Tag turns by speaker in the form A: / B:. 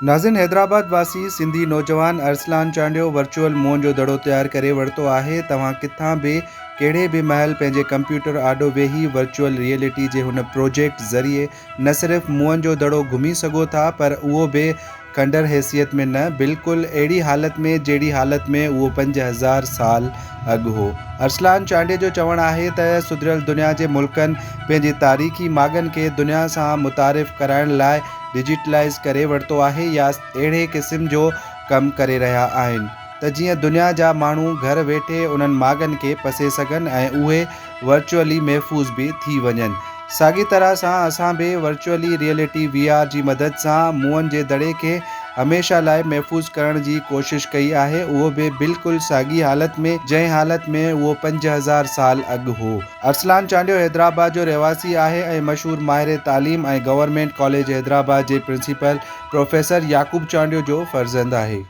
A: ناظرين حيدرآباد واسي سنڌي نوجوان ارسلان چانڊيو ورچوئل موهن جو دڙو تيار ڪري ورتو آهي توهان ڪٿان به ڪهڙي به مهل پنهنجي ڪمپيوٽر آڏو ويهي ورچوئل ريئلٽي جي هن پروجيڪٽ ذريعي نه صرف موهن جو دڙو گهمي سگهو ٿا پر اهو به کنڊر حيثيت ۾ نه، بلڪل اهڙي حالت ۾ جهڙي حالت ۾ اهو 5000 سال اڳ هو. ارسلان چانڊيي جو چوڻ آهي ته سڌريل دنيا جي ملڪن پنهنجي تاريخي ماڳن کي دنيا سان متعارف ڪرائڻ لاء ڊجيٽلائيز ڪري ورتو آهي يا اهڙي قسم جو ڪم ڪري رهيا آهن ته جيئن دنيا جا ماڻهو گهر ويٺي انهن ماڳن کي پسي سگهن ۽ اهي ورچوئلي محفوظ به ٿي وڃن. ساڳي طرح سان اسان به ورچوئلي ريئلٽي، وي آر، جي مدد سان موئن جي دڙي کي هميشه لاء محفوظ ڪرڻ جي ڪوشش ڪئي آهي اهو به بلڪل ساڳي حالت ۾ جنهن حالت ۾ اهو 5000 سال اڳ هو. ارسلان چانڊيو حيدرآباد جو رهواسي آهي ۽ مشهور ماهر تعليم ۽ گورنمينٽ ڪاليج حيدرآباد جي پرنسپل پروفيسر يعقوب چانڊيو جو فرزند آهي.